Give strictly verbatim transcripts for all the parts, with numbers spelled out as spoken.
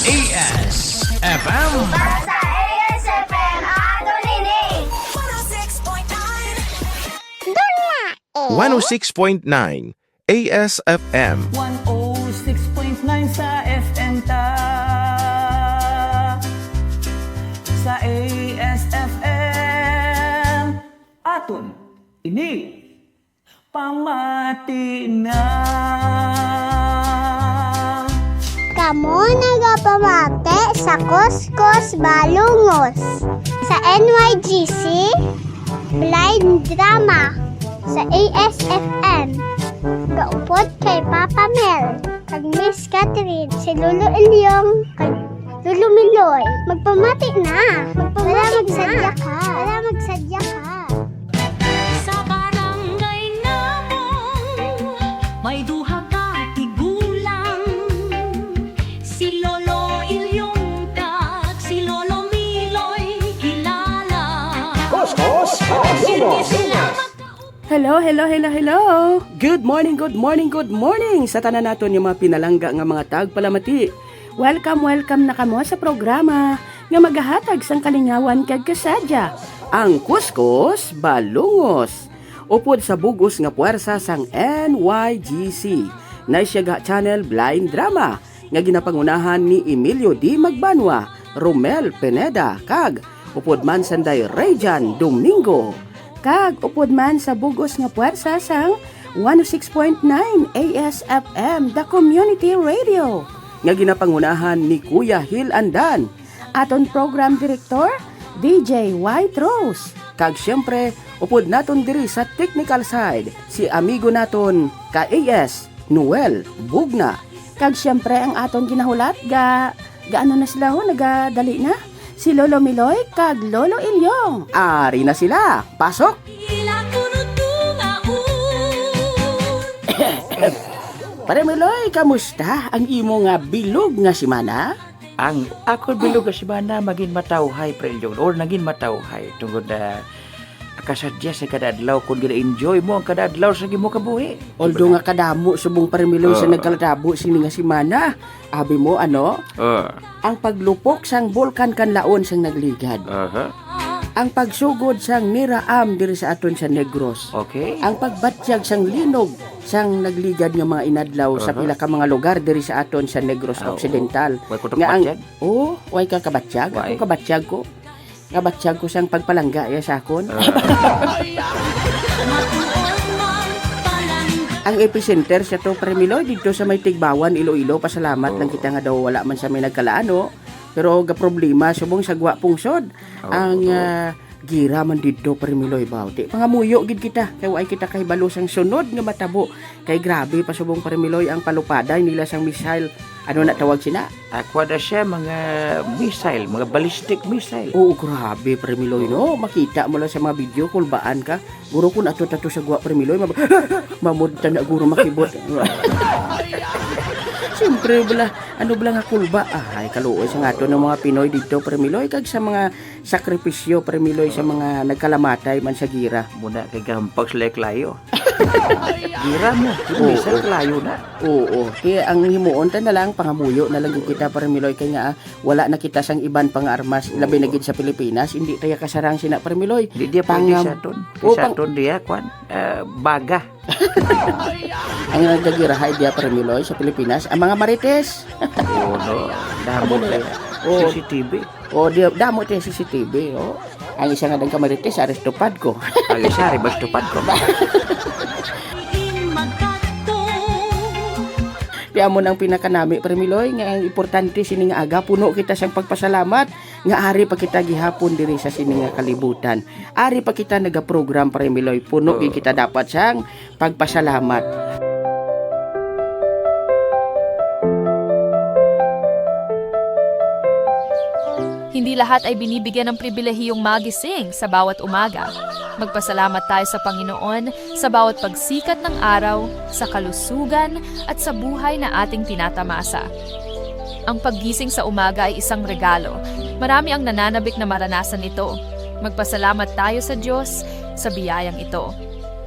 A S F M. Sa A S F M, ato nini. One oh six point nine. Dula, eh. One oh six point nine A S F M. One oh six point nine sa F M ta. Sa A S F M, aton ini. Pamati na. Kamo nagapamati sa Kuskus Balungos, sa N Y G C, Blind Drama, sa A S F M, kaupod kay Papa Mel, kag Miss Catherine, si Lolo Ilyong, kag Lolo Miloy. Magpamati na. Magpamati na. Wala magsadya ka. Wala magsadya ka. Sa barangay namong may duha ka tigulang, si Lolo Ilyong kag si Lolo Miloy kilala. Kuskus Balungos. Hello, hello, hello, hello. Good morning, good morning, good morning sa tanan naton nga mga pinalangga nga mga tagpalamati. Welcome, welcome na kamo sa programa nga magahatag sang kalingawan kag kasadya, ang Kuskus Balungos. Upod sa bug-os nga puwersa sang N Y G C, Naisyaga Channel Blind Drama, nga ginapangunahan ni Emilio D. Magbanwa, Romel Pineda, kag upod man sanday Rayjan Domingo, kag upod man sa bug-os nga puwersa sang one oh six point nine A S F M, The Community Radio, nga ginapangunahan ni Kuya Hil Andan, aton program director, D J White Rose, kag siyempre, upod naton diri sa technical side, si amigo naton ka A S, Noel Bugna. Kag siyempre, ang aton ginahulat ga, ga ano na sila ho, nagadali na. Si Lolo Miloy kag Lolo Ilyong. Ari na sila. Pasok! Pare Miloy, kamusta ang imo nga bilog nga semana? Ang ako bilog nga semana magin matawhay, Pre Ilyong, or nagin matawhay tungod na kasadya sa kada adlaw, kung gina-enjoy mo ang kada adlaw sa imo kabuhi. Although nga kadamo subong, Pare Miloy, sa Oo. nagkalabo sini nga semana, abi mo, ano? Oo. Ang paglupok sang Bulkan Kanlaon sang nagligad. Aha. Ang pagsugod sang Niraam diri sa aton sa Negros. Okay. Ang pagbatyag sang linog sang nagligad nga mga inadlaw sa Aha. pila ka mga lugar diri sa aton sa Negros Ah, oo. Occidental. Way ko Nga ang nakabatyag? Oh, way ka kabatyag? Way. Ako kabatyag ko. Kabatyag ko sang pagpalangga ya sa akon. Ah. Ang epicenter sa to, Pre Miloy, didto sa may Tigbawan, Iloilo. Pasalamat lang Oo. kita nga daw wala man sa may nagkalaano. Pero ga problema, subong sa Gwa Pungsod. Oo, Ang, oo. ah, gira man didto, Pre Miloy, baw. Ti, pangamuyo gid kita. Kay way kita kahibalo sang sunod nga matabo. Kay grabe pa subong, Pre Miloy, ang palupaday nila sang missile. Ano na tawag sina? Ah, kuwan na siya, mga missile, mga ballistic missile. Oo, grabe, Pre Miloy, no? Makita mo lang sa mga video, kulbaan ka. Guro, kung ato-tato sa Gwa, Pre Miloy, mab-, mamudta na guro makibot. Siyempre, bala, ano bala nga kulba? Ay, kaluoy sa nga ato ng mga Pinoy dito, Pre Miloy, kag sa mga sakripisyo, Pre Miloy, sa mga nagkalamatay man sa gira. Muna kay gampag sila kalayo. Gira mo, Oo. Bisan kalayo na. Oo. Kaya ang himuon ta na lang, pangamuyo na lang gid kita, Pre Miloy, kay nga, ah, wala na kita sang iban pa nga armas, Oo. labi na gid sa Pilipinas, hindi tayo kasarang sina, Pre Miloy. Di, di, pwede Pangam-, sa aton. Oo, Sa pang- aton diya, kwan, ah, baga. Ang nagagirahay diya, Pre Miloy, sa Pilipinas, ang mga marites. Oo, no. Damo Amo na kaya. lang. Oo. C C T V. O, di, damo tayo C C T V, o. Ang isa nga nagkamarites, aris tupad ko. Ang isa, aris tupad ko. Di amo nang pinakanami, Pre Miloy, nga ang importante sini nga aga, puno kita sang pagpasalamat nga ari pa kita gihapon diri sa sini nga kalibutan. Ari pa kita nagaprogram, Pre Miloy, puno Oo. gid kita dapat sang pagpasalamat. Hindi lahat ay binibigyan ng pribilehiyong magising sa bawat umaga. Magpasalamat tayo sa Panginoon sa bawat pagsikat ng araw, sa kalusugan, at sa buhay na ating tinatamasa. Ang paggising sa umaga ay isang regalo. Marami ang nananabik na maranasan ito. Magpasalamat tayo sa Diyos sa biyayang ito.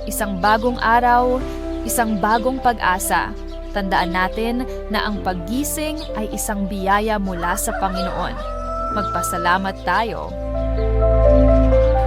Isang bagong araw, isang bagong pag-asa. Tandaan natin na ang paggising ay isang biyaya mula sa Panginoon. Magpasalamat tayo.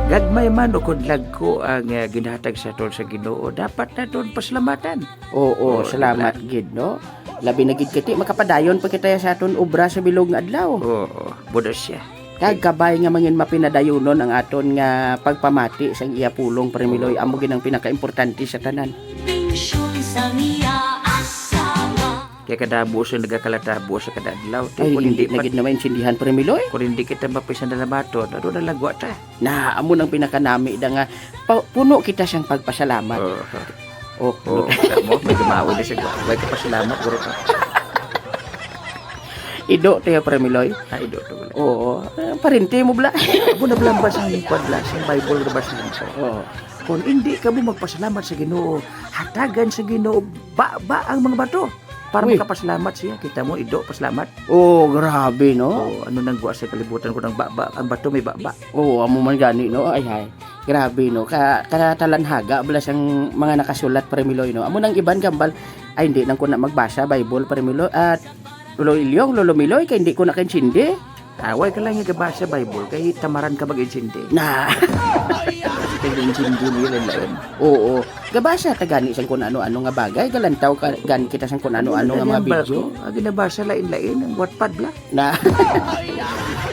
Gagmay man ukon dagko ang, ah, ginhatag sa aton sa Ginoo, dapat naton pasalamatan. Oo, Oo, salamat di ba? Gid, no? Labi na gid kiti, makapadayon pa kita sa aton obra sa bilog nga adlaw. Oo, budos siya. Kag kabay nga mangin mapinadayonon ang aton nga pagpamati sang iya pulong, Pare Miloy, amo gid ang pinakaimportante sa tanan. Bensyon sang iya asawa. Kay kadamo sa nagakalatabo sa kada adlaw, ti Ay, kung hindi hindi na pat-, gid na maintindihan, Pare Miloy. Kung hindi kita mapisanalamaton, ano na lang gwa ta? Na, amo nang pinakanami da nga pa-, puno kita sang pagpasalamat. Oo. Oh, Oo, kita mo, may dumawi na siya. Way ka pasalamat, guro ka. Ido tayo, Pare Miloy. Ah, ido to, wala. Oo. Ah, parente mo, bla. Amo na, bla, ang basa ng kwan, bla, sa Bible, basa ng ko. Oo. Kung hindi ka mo magpasalamat sa Ginoo, hatagan sa Ginoo, ba, ba ang mga bato para Uy. Makapasalamat siya. Kita mo, ido, pasalamat. Oh, grabe, no? Oh, ano nang gwa sa kalibutan ko ng baba? Ang bato may baba. Oo, amo man gani, no? Ay, hay. Grabe, no? Ka-, katalanhaga bala sang mga nakasulat, Pare Miloy, no? Amo nang iban gambal, ay, hindi nang ko na magbasa Bible, Pare Miloy. At Lolo Ilyong, Lolo Miloy, kay hindi ko na kaintindi. Away ka lang yung gabasa Bible, kay tamaran ka mag-intindi. Na. Kasi kay intindi nila lain. Oo. Gabasa ta gani sang kung ano-ano nga bagay, galantaw ka, gani kita sang kung ano-ano nga mga Ang video. Ang ginabasa lain-lain, ang Wattpad bla. Na.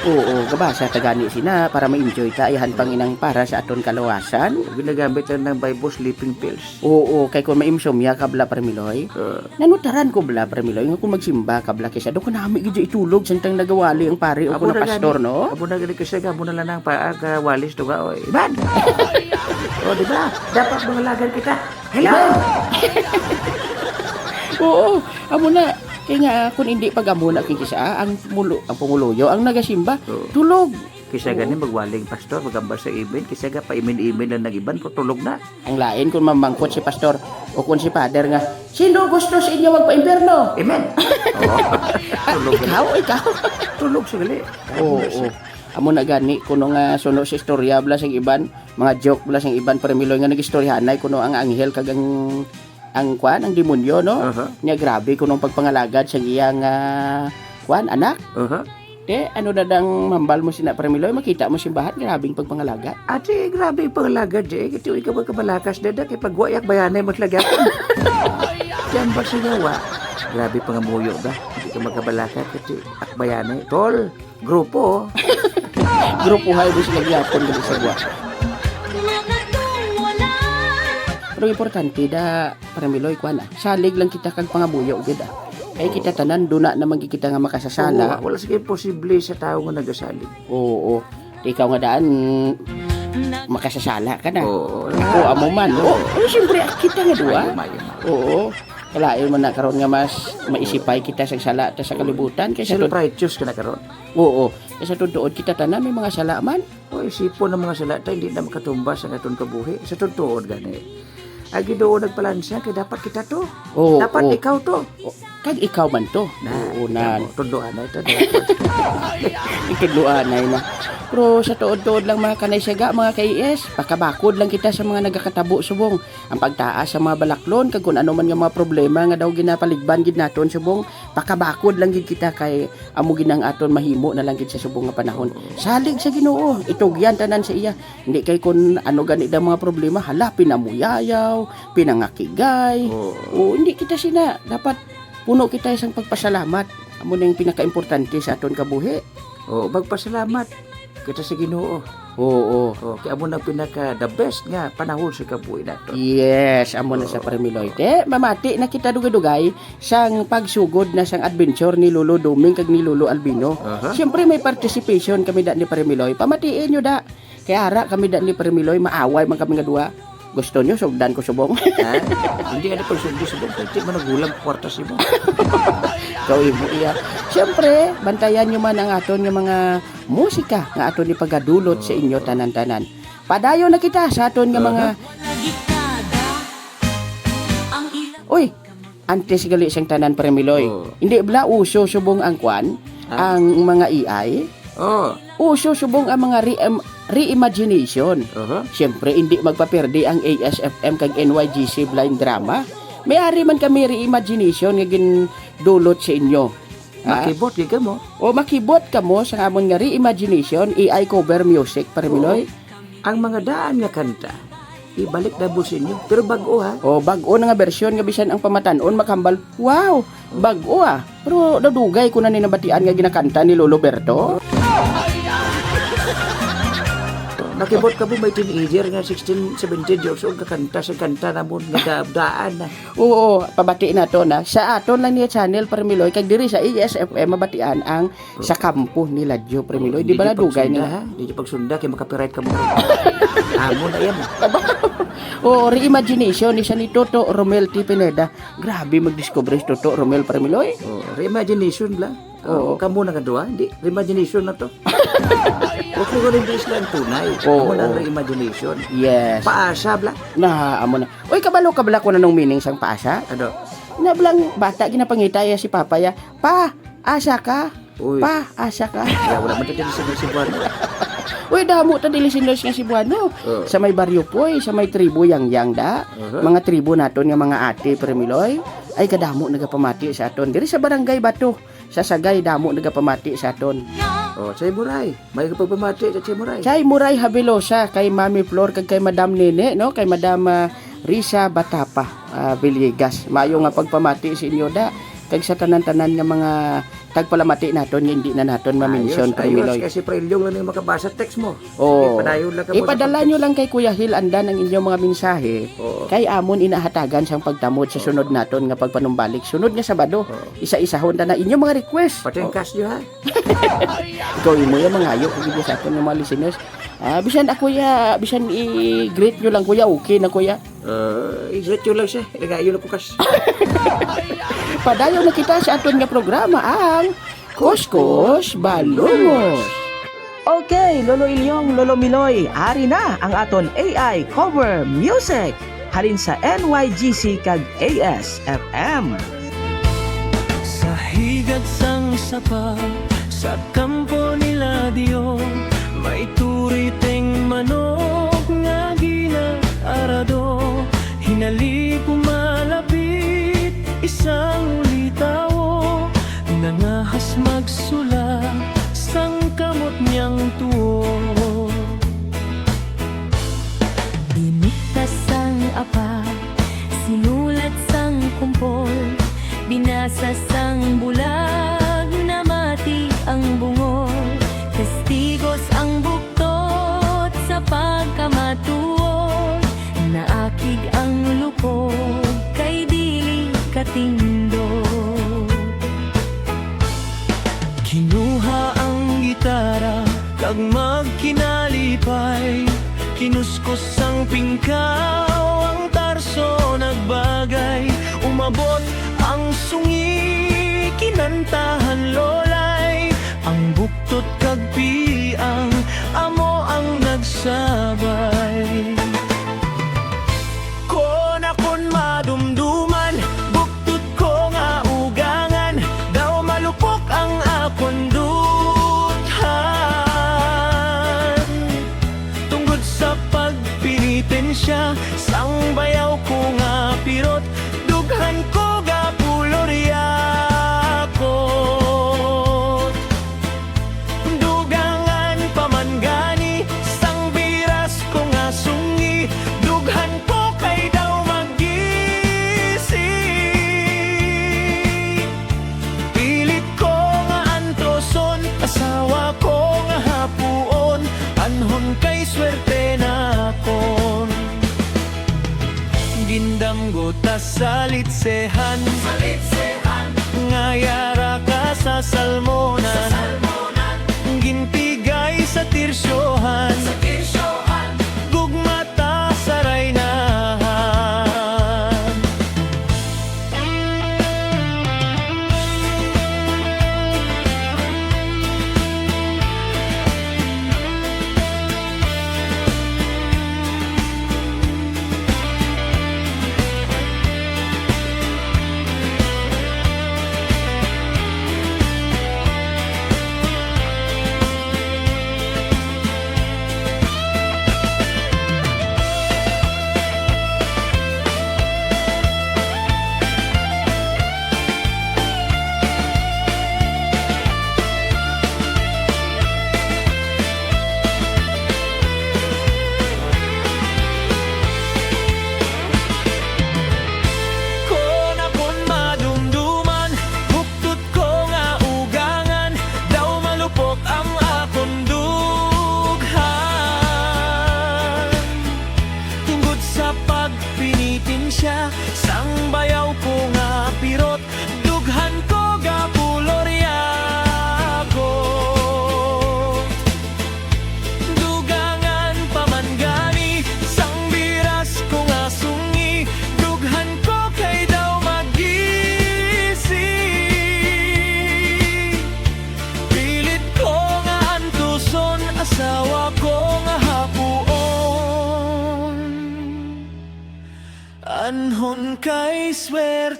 Oo, gabasa ta gani sina para ma-enjoy ta, ayahan pang inang para sa aton kaluwasan. Ginagamit lang ng Bible sleeping pills. Oo, kay kung ma-insomnia ka bla, Pare Miloy, Ah. Nanutaran ko bla, Pare Miloy, nga kung magsimba ka bla, kaysa daw kanami gid siya itulog, samtang nagawali ang pare o Amo kung na pastor, gani. No? Amo na gani kasi, amo na lang ang paa, ka walis to nga, oy. Iban! O, di ba? Dapat mangalagan kita. Hello! Iban! Oo, amo na. Kaya nga, kung hindi pag-amo na, kaya kisa, ah, ang mulo-, ang pumuluyo, ang nagasimba, Oo. Tulog. Kisa Oo. Gani magwaling pastor, magambal sa imin, kisa ga pa imin-imin lang nag-iban, tulog na. Ang lain kung mamangkot si pastor o kung si father nga, "Sino gusto sa inyo magpa-impyerno?" Amen. Oo. Ah, tulog ikaw, ikaw. Tulog sa gali. Oo, Tulog sa oo. Amo na gani, kuno nga suno sa istorya bala sang iban, mga joke bala sang iban, Pare Miloy, nga nag-istoryahanay kuno ang anghel kag ang, ang kwan, ang demonyo, no? Aha. Nya grabe kuno ang pagpangalagad sang iyang, ah, kwan, anak. Aha. Te, ano na dang mambal mo sina, Pare Miloy? Makita mo simbahan, grabing pagpangalaga. Ate, grabe ang pangalaga, di. Ito, ikaw ang kabalakas, dada, kay pagwayak bayanay mo talaga. Diyan ba sa yawa? Grabe pangamuyo ba? Hindi ka magkabalakat, kasi akbayanay. Tol, grupo. Grupo, hay, mo sila gyapon, gali sa gwa. Pero importante, da, Pare Miloy, kuan, ah, salig lang kita kag pangamuyo gid, ah. Kay kita Oo. Tanan, duna naman gid kita nga makasasala. Oo, wala sige posible sa tawo nga nagasalig. Oo. Ikaw nga daan, makasasala ka na. Oo. Oo, amo man. Oo. Oo, oh, siyempre, kita nga duwa. Mayo, mayo, mayo. Oo. Kalain man na karon nga mas maisipay kita sa sala ta sa kalibutan kaysa tod-, Self-righteous ka na karon. Oo. Kaysa tuod-tuod kita tanan may mga sala man. O, isipon ang mga sala ta, hindi na makatumbas ang aton kabuhi. Sa totoo gani, ang Ginoo nagpalansya kay dapat kita to. Oo, Dapat oo. Ikaw to. O, kag ikaw man to. Na, Oo, kita na. Mo, tudloanay to, dapat. Itudloanay na. Pero sa tuod-tuod lang, mga kanay siyaga, mga K S, pakabakod lang kita sa mga nagakatabo subong. Ang pagtaas sa mga balaklon, kag kung ano man nga mga problema nga daw ginapaligban gid naton subong, pakabakod lang gid kita kay amo gid ang aton mahimo na lang gid sa subong nga panahon. Salig sa Ginoo, itugyan tanan sa iya. Hindi kay kun ano gani daw mga problema, hala, pinamuyayaw, pinangakigay. Oo. O, hindi kita sina. Dapat puno kita isang pagpasalamat. Amo na yung pinakaimportante sa aton kabuhi. Oo, magpasalamat kita sa Ginoo. Oo. O, kay amo na pinaka the best nga panahon sa kabuhi nato. Yes, amo na sa Oo. Pare Miloy. Te, mamati na kita dugay-dugay sang pagsugod na sang adventure ni Lolo Doming kag ni Lolo Albino. Aha. Siyempre, may participation kami da ni Pare Miloy. Pamatiin nyo da. Kay ara kami da ni Pare Miloy, maaway man kami nga duha. Gusto nyo, sugdan ko subong? Ha? Hindi, ano pag sugdi subong? Kay di man nagulang kwarta si mo. Ikaw, imo, iya. Siyempre, bantayan nyo man ang aton nga mga musika nga aton ipagadulot sa inyo tanan-tanan. Padayon na kita sa aton nga mga Aha. Uy, antes gali sang tanan, Pare Miloy. Oo. Hindi bala uso subong ang kwan, Ah. ang mga A I? Oo. Uso subong ang mga re-, em, reimagination. Aha. Siyempre, hindi magpaperde ang A S F M kag N Y G C Blind Drama. May ari man kami reimagination nga gindulot sa inyo. Ha? Makibot gid kamo. O, makibot kamo sa amon nga reimagination, A I cover music, Pare Miloy. Oo. Ang mga daan nga kanta, ibalik na mo sa inyo. Pero bag-o, ha? O, bag-o na nga bersyon nga bisan ang pamatan-on makahambal, "Wow, bag-o, ah." Pero nadugay ko na ni nabatian nga ginakanta ni Lolo Berto. Makibot kamo, may teenager nga sixteen, seventeen years old nga kanta sa kanta namon nga da-, daan na. Oo, pabati naton, ah. Sa aton lang niya channel, Pare Miloy, kag diri sa A S F M mabatian ang sa kampo ni Ladyo, Pare Miloy. Di ba, dugay nila? Di niyo pagsunda, ha? Di niyo pagsunda, kay makapiright ka mo. Amo na yan. Oo, reimagination ni siya ni Toto Romel T. Pineda. Grabe magdiskubre si Toto Romel, Pare Miloy. Oo, reimagination lang. Oo. Ah, kamo na kadua, di, reimagination na to. Huwag mo rin di sila ang tunay. Oo. Amo na ang reimagination. Yes. Paasa, bla. Na, amo na. Uy, kabalo ka bala kung anong meaning sang paasa? Ano? Na blang bata, ginapangita ya si Papa ya, "Pa, asa ka? Uy. Pa, asa ka?" Ya, wala man ta dili singer Cebuano. Uy, damo ta dili singers nga Cebuano. Oh. Sa may Barrio Puy, sa may tribo Yang Yang da. Uh-huh. Mga tribo naton nga mga ate, Pare Miloy, ay kadamo nagapamati sa aton. Diri sa Barangay Bato, sa Sagay, damo nagapamati sa aton. Oh, sa Iburay. May pagpamati sa Chay Muray. Chay Muray Habilosa, kay Mami Flor, kag kay Madam Nene, no? Kay Madam, ah, Risa Batapa, ah, Villegas. Maayo nga pagpamati sa inyo, da. Kag sa tanan-tanan nga mga tagpalamati naton nga hindi na naton ma-mention, Ayos, Pare ayos. Miloy. Kasi Pare Ilyong lang yung makabasa text mo. Oo. Sige, padayon lang ka mo sa Ipadala nyo pag-text. lang kay Kuya Hil Andan ang inyong mga mensahe. Oo. Kay amon inahatagan sang pagtamod sa sunod naton nga pagpanumbalik. Sunod nga Sabado, Oo. isa-isahon ta na inyong mga request. Pati ang Oo. cash nyo, ha? Ikaw, imo yung mangayo, kung hindi sa aton yung mga listeners. Ah, bisan ako, ya, bisan i-greet nyo lang, kuya, okay na, kuya. Ah, i-greet nyo lang siya. Nagayo na po, kas. Padayon na kita sa aton nga programa, ang Kuskus Balungos. Okay, Lolo Ilyong, Lolo Miloy, ari na ang aton A I cover music. Halin sa N Y G C kag A S F M. Sa higad sang sapa, sa kampo ni Ladyo, may turiting manok nga ginaarado. Hinali pumalapit isang ulitawo, nangahas magsula sang kamot niyang tuo. Binigtas sang apa, sinulat sang kumpol, binasa sang bulag, namati ang bungol. Testigos ang buktot sa pagkamatuod, naakig ang lukog kay dili katindog. Kinuha ang gitara kag magkinalipay, kinuskos sang pingkaw, ang tarso nagbagay. Umabot ang sungi, kinantahan lolay, ang buktot kag piang amo ang nagsabay. Kon akon madumduman, buktot ko nga ugangan, daw malupok ang akon duthan. Tungod sa pagpenitensya sang bayaw ko nga pirot, dughan ko gapuloryakot. Dugangan pa man gani sang biras ko nga sungi, dughan ko kay daw magisi. Pilit ko nga antroson, asawa ko nga hapuon, anhon kay swerte nakon. Gindamgo ta sa litsehan. Sa litsehan. Nga yara ka sa salmonan. Sa salmonan. Ginpigay sa tirsyohan. Sa tirsyohan. Gugma ta sa raynahan.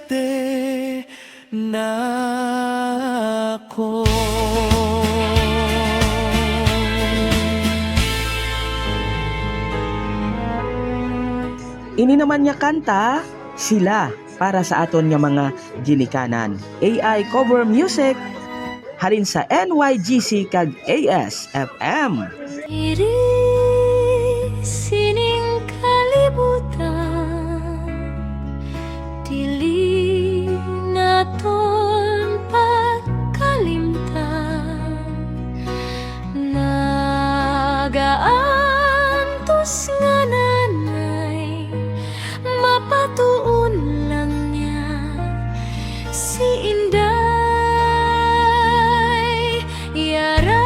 Te nako. Ini naman nga kanta, Sila, para sa aton nga mga ginikanan. A I cover music halin sa N Y G C kag A S F M. Diri sining kalibutan, dili naton pagkalimtan. Nagaantos nga nanay, mapatuon lang niya si Inday. Yara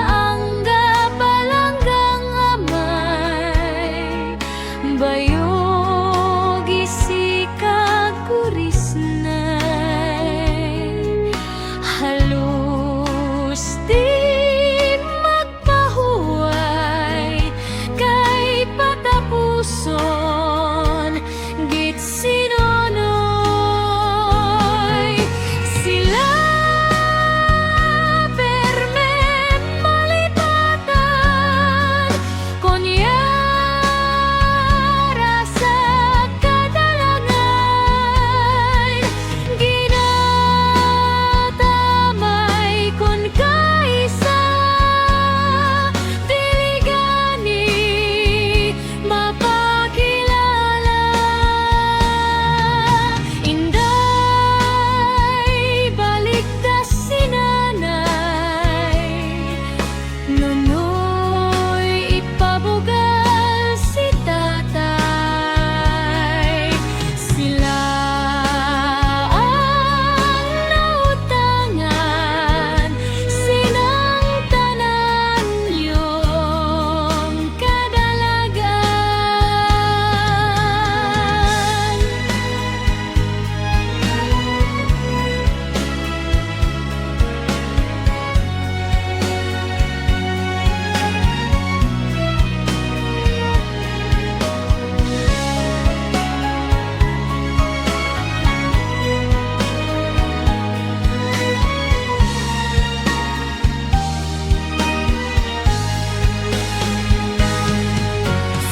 ang gapalanggang amay, bayog isi kag kurisnay. Halos di magpahuway kay patapuson gid si Nonoy. Sila perme malipatan, kon yara sa kadalangan, ginatamay kon kaisa, dili gani mapakilala. Inday, balikda si nanay. Nonoy, ipabugal si tatay. Sila ang nautangan, sinang tanan niyong kadalagan.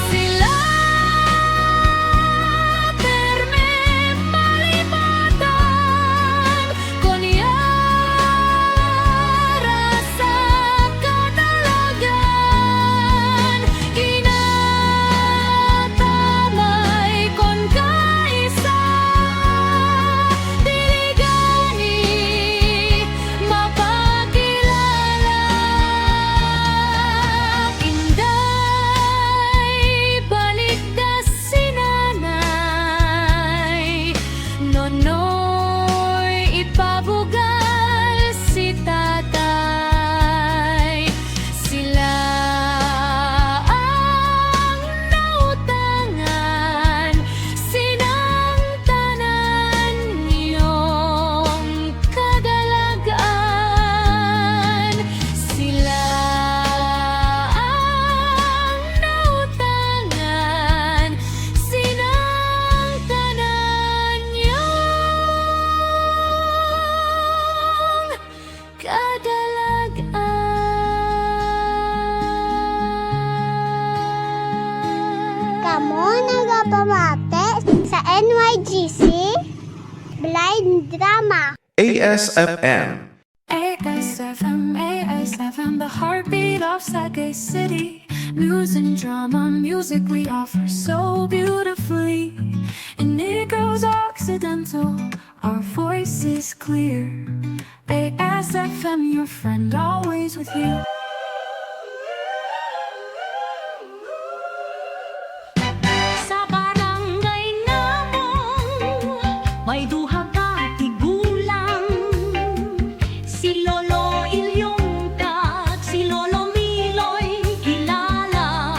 Sila perme malipatan, kon yara sa kadalagan, ginatamay kon kaisa, dili gani mapakilala. Inday, balikda si nanay. Nonoy, ipabugal si tatay. Sila ang nautangan, sinang tanan niyong kadalagan. Sila ang nautangan, sinang tanan niyong kadalagan. Kamo nagapamati sa N Y G C Blind Drama. A S F M. A S F M, A S F M, the heartbeat of Sagay City. News and drama, music we offer so beautifully. And it goes Occidental, our voice is clear. A S F M, your friend, always with you. Sa barangay namon, may duha ka tigulang, si Lolo Ilyong kag si Lolo Miloy kilala.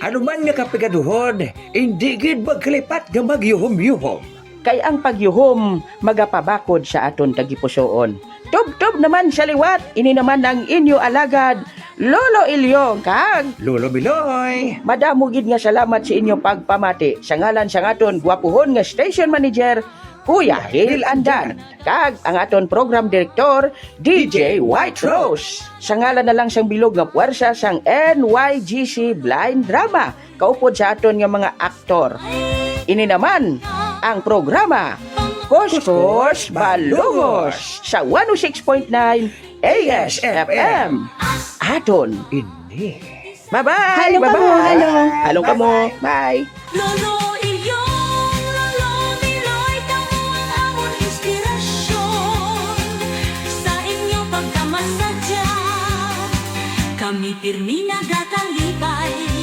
Ano man nga kapigaduhon, indi gid magkalipat nga magyuhom-yuhom. Kay ang pagyuhom magapabakod sa aton tagipusoon. Tubtob naman sa liwat, ini naman ang inyo alagad, Lolo Ilyong kag Lolo Miloy. Madamo gid nga salamat sa inyo pagpamati. Sa ngalan sang aton gwapuhon nga station manager, Kuya Hil Andan, kag ang aton program director, D J White Rose. Sa ngalan na lang sang bilog nga puwersa sang N Y G C Blind Drama, kaupod sa aton nga mga aktor. Ini naman ang programa Kuskus Balungos sa one oh six point nine A S F M. Aton ini. Bye-bye! Halong kamo, bye-bye! Halong. Halong kamo! Bye! Lolo Ilyong, Lolo Miloy, kamo ang amon inspirasyon. Sa inyo pagkamasadya, kami pirmi nagakalipay.